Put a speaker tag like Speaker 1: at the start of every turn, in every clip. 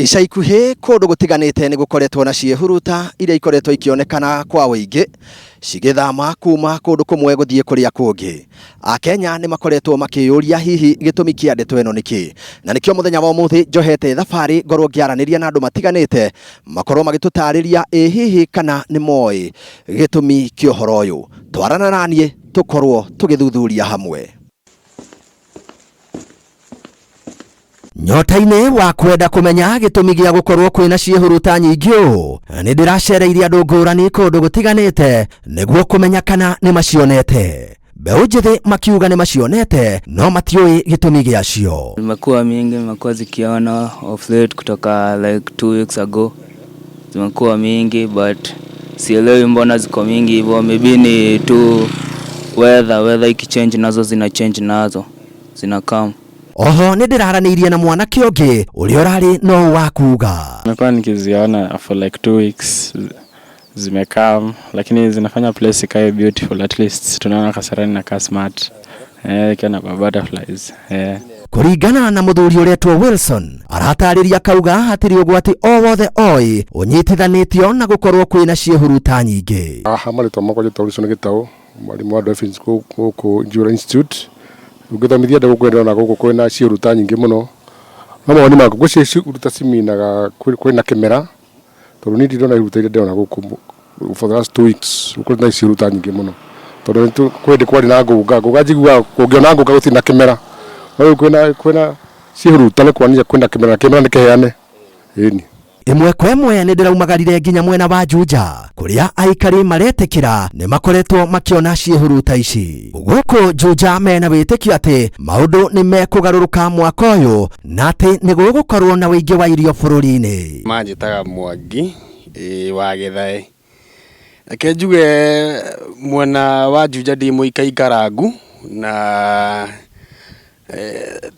Speaker 1: Ica ikuhĩ kũndũ gũtiganĩte nĩ gũkoretwo na ciĩhuruta iria ikoretwo ikĩonekana kwa ũingĩ cigĩthama kuma kũndũ kũmwe gũthiĩ kũrĩa kũngĩ. Akenya nĩ makoretwo makĩyũria hihi gĩtũmi kĩa ndeto ĩno nĩkĩ, na nĩkĩo mũthenya wa ũmũthĩ njohete thabarĩ ngorwo ngĩaranĩria na andũ matiganĩte makorwo magĩtũtarĩria ĩ hihi kana nĩ moĩ gĩtũmi kĩa ũhoro ũyũ. Twarana naniĩ tũkorwo tũgĩthuthuria hamwe. Nyota-inĩ wa kwenda kũmenya gĩtũmi gĩa gũkorwo kwĩna ciĩhuruta nyingĩ ũũ, nĩ ndĩracereire andũ ngũrani kũndũ gũtiganĩte nĩguo kũmenya kana nĩ macionete. Mbeũ njĩthĩ makiuga nĩ macionete no matiũĩ gĩtũmi gĩacio.
Speaker 2: Zimekuwa mingi, nimekuwa zikiona of late kutoka like 2 weeks ago. Zimekuwa mingi, but sielewi mbona ziko mingi hivyo. Maybe ni tu weather, weather ikichange nazo zina change, nazo zina come.
Speaker 1: Oho nĩ ndĩraranĩirie na mwanake ũngĩ ũrĩa ũrarĩ no wa kuga.
Speaker 3: Nimekuwa nikiziona for like 2 weeks zimekam, lakini zinafanya place ikae beautiful. At least tunaona Kasarani na ka smart, ikiwa na butterflies.
Speaker 1: Kũringana na mũthuri ũretwo Wilson, aratarĩria kauga hatirĩ ũgwati o wothe oĩ ũnyitithanĩtio na gũkorwo kwĩna ciĩhuruta nyingĩ.
Speaker 4: Haha marĩtwa makwa njĩtagwo Wilson Gĩtaũ, mwarimũ wa Dolphins gũkũ Njura Institute. Ũngĩthomithia andũ gũkũ, ndĩrona gũkũ kwĩna ciĩhuruta nyingĩ mũno. No mawoni makwa, ngwĩciria ciĩhuruta ciminaga kwĩna kĩmera, tondũ niĩ ndirona ihuruta iria ndĩrona gũkũ for the last 2 weeks gũkũ na ciĩhuruta nyingĩ mũno, tondũ kwĩ hĩndĩ kwarĩ na ngũnga. Ngũnga njiguaga kũngĩona ngũnga gũtirĩ na kĩmera, no rĩu kwĩna ciĩhuruta nĩ kuonania kwĩna kĩmera, na kĩmera nĩ kĩheane, ĩni.
Speaker 1: Ĩmwe kwa ĩmwe nĩ ndĩraumagarire nginya mwena wa Juja kũrĩa aikari maretĩkĩra nĩ makoretwo makĩona ciĩhuruta ici. Gũkũ Juja mena wĩtĩkio atĩ maũndũ nĩ mekũgarũrũka mwaka ũyũ na atĩ nĩ gũgũkorwo na ũingĩ wa irio bũrũri-inĩ.
Speaker 5: Manjĩtaga Mwangi wa Gĩthae. Reke njuge mwena wa Juja ndĩ mũikaikarangu na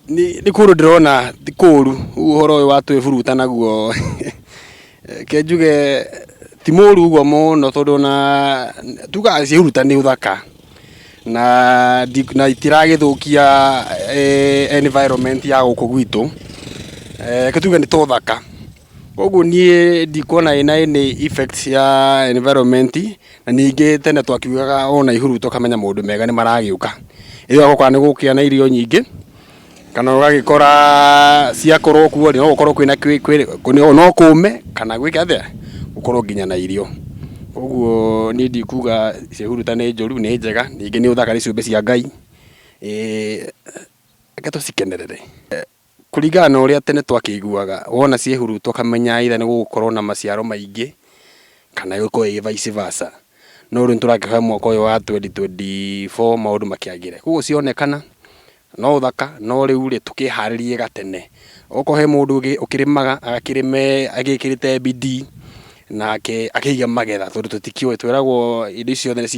Speaker 5: nĩ kũndũ ndĩrona ti kũru. Rĩu ũhoro ũyũ wa twĩburuta naguo, reke njuge ti mũru ũguo mũno, tondũ ona tugaga ciĩhuruta nĩ ũthaka na itiragĩthũkia environment ya gũkũ gwitũ. Reke tuge nĩ ta ũthaka. Koguo niĩ ndikuona ĩna any effect ya environment. Na ningĩ tene twakiugaga ona ihuruta ũkamenya maũndũ mega nĩ maragĩũka. Ĩyo ũgakora nĩ gũkĩa na irio nyingĩ, kana ũgagĩkora ciakorwo kuo rĩ, no gũkorwo kwĩna no kũme kana gwĩke atĩa, gũkorwo nginya na irio. Koguo niĩ ndikuga ciĩhuruta nĩ njũru, nĩ njega, ningĩ nĩ ũthaka, nĩ ciũmbe cia Ngai. Reke tũcikenerere. Kũringana na ũrĩa tene twakĩiguaga, wona ciĩhuruta ũkamenya either nĩ gũgũkorwo na maciaro maingĩ kana gũkorwo ĩ vice versa. No rĩu nĩtũrakĩhoya mwaka ũyũ wa 2024 maũndũ makĩagĩre. Koguo cionekana no ũthaka, no rĩu rĩ, tũkĩharĩrie gatene. Okorwo he mũndũ ũkĩrĩmaga, agakĩrĩme agĩkĩrĩte bidii nake akĩige magetha, tondũ tũtikĩũĩ, twĩragwo indo ici ciothe nĩ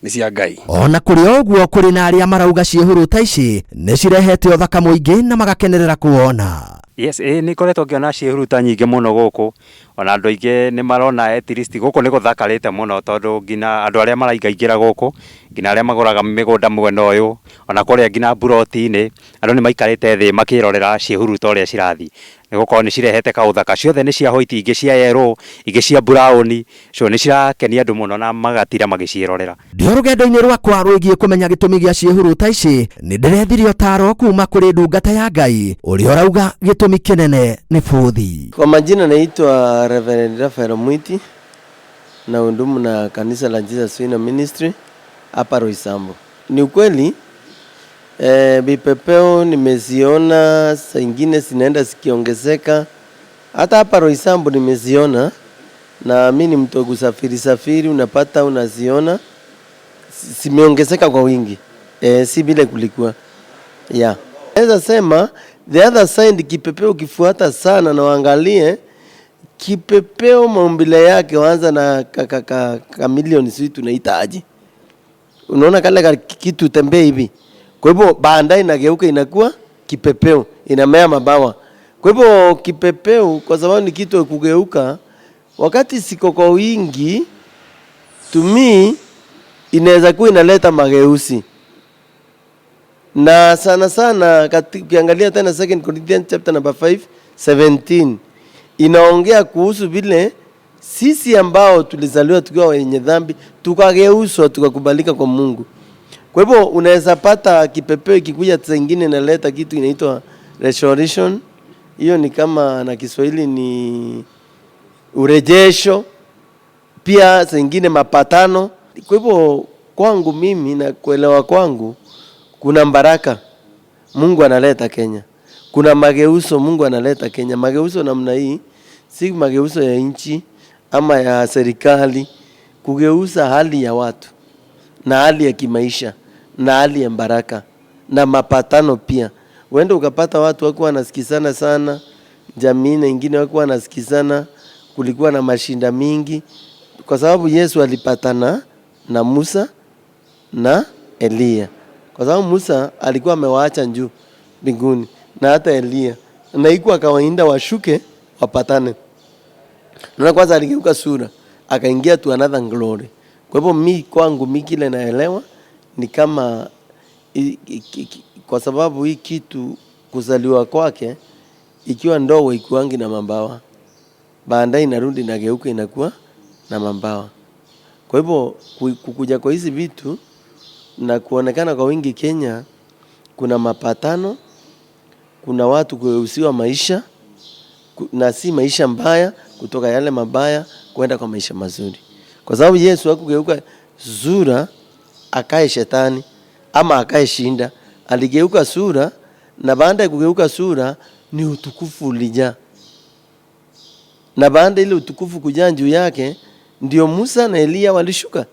Speaker 5: cia Ngai.
Speaker 1: Ona kũrĩ o ũguo, kũrĩ na arĩa marauga ciĩhuruta ici nĩ cirehete ũthaka mũingĩ na magakenerera kuona.
Speaker 6: Yes, ĩĩ nĩ ngoretwo ngĩona ciĩhuruta nyingĩ mũno gũkũ, ona andũ aingĩ nĩ marona at least gũkũ nĩ gũthakarĩte mũno, tondũ nginya andũ arĩa maraingaingĩra gũkũ, nginya arĩa magũraga mĩgũnda mwena ũyũ, ona kũrĩa nginya mburoti-inĩ, andũ nĩ maikarĩte thĩ makĩrorera ciĩhuruta ũrĩa cirathiĩ, nĩ gũkorwo nĩ cirehete kaũthaka. Ciothe nĩ cia white, ingĩ cia yellow, ingĩ cia brown, so nĩ cirakenia andũ mũno na magatira magĩciĩrorera.
Speaker 1: Ndĩ rũgendo-inĩ rwakwa rwĩgiĩ kũmenya gĩtũmi gĩa ciĩhuruta ici, nĩ ndĩrethirie ũtaro kuma kũrĩ ndungata ya Ngai ũrĩa ũrauga gĩtũmi kĩnene nĩ bũthi.
Speaker 7: Kwa majina naitwa Reverend Rafael Mwiti na hudumu na kanisa la Jesus Winner Ministry hapa Roysambu. Ni ukweli, vipepeo nimeziona, saa ingine zinaenda zikiongezeka. Hata hapa Roysambu nimeziona, na mi ni mtu wa kusafiri safiri, unapata unaziona zimeongezeka kwa wingi, si vile kulikuwa, yeah. Naweza sema the other side, kipepeo ukifuata sana na uangalie kipepeo maumbile yake, waanza na ka milioni, sijui tunaita aje, unaona kale ka kitu tembee hivi. Kwa hivyo baadaye inageuka inakuwa kipepeo, inamea mabawa. Kwa hivyo kipepeo, kwa sababu ni kitu ya kugeuka, wakati siko kwa wingi, to me inaweza kuwa inaleta mageuzi, na sana sana ukiangalia tena 2 Corinthians chapter number 5 17 inaongea kuhusu vile sisi ambao tulizaliwa tukiwa wenye dhambi tukageuzwa tukakubalika kwa Mungu. Kwa hivyo unaweza pata kipepeo ikikuja saa ingine inaleta kitu inaitwa restoration. Hiyo ni kama na Kiswahili ni urejesho, pia saa ingine mapatano. Kwa hivyo kwangu mimi na kuelewa kwangu, kuna baraka Mungu analeta Kenya, kuna mageuzo Mungu analeta Kenya. Mageuzo namna hii si mageuzo ya nchi ama ya serikali, kugeuza hali ya watu na hali ya kimaisha na hali ya baraka na mapatano pia. Uende ukapata watu wakuwa wanasikizana sana, jamii na ingine wakuwa wanasikizana, kulikuwa na mashinda mingi, kwa sababu Yesu alipatana na Musa na Eliya, kwa sababu Musa alikuwa amewaacha juu mbinguni na hata Eliya, na ikuwa kawaida washuke wapatane. Naona kwanza aligeuka sura akaingia to another glory. Kwa hivyo mi kwangu mi kile naelewa ni kama kwa sababu hii kitu kuzaliwa kwake ikiwa ndogo ikuangi na mabawa, baadaye inarudi inageuka inakuwa na mabawa. Kwa hivyo kukuja kwa hizi vitu na kuonekana kwa wingi Kenya, kuna mapatano, kuna watu kueusiwa maisha na si maisha mbaya, kutoka yale mabaya kwenda kwa maisha mazuri, kwa sababu Yesu hakugeuka sura akae shetani ama akae shinda. Aligeuka sura, na baada ya kugeuka sura ni utukufu ulijaa, na baada ile utukufu kujaa juu yake, ndio Musa na Eliya walishuka,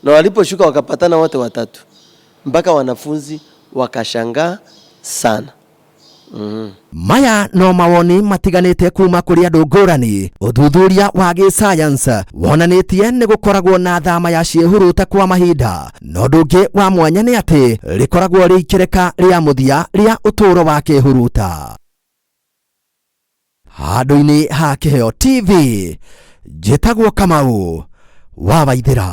Speaker 7: na waliposhuka wakapatana wote watatu, mpaka wanafunzi wakashangaa sana.
Speaker 1: Maya no mawoni matiganĩte kuma kũrĩ andũ ngũrani. Ũthuthuria wa gĩsayansi wonanĩtie nĩ gũkoragwo na thama ya ciĩhuruta kwa mahinda, na ũndũ ũngĩ wa mwanya nĩ atĩ rĩkoragwo rĩ ikereka rĩa mũthia rĩa ũtũũro wa kĩhuruta. Handũ-inĩ ha Kĩheo TV, njĩtagwo Kamau wa Waithĩra.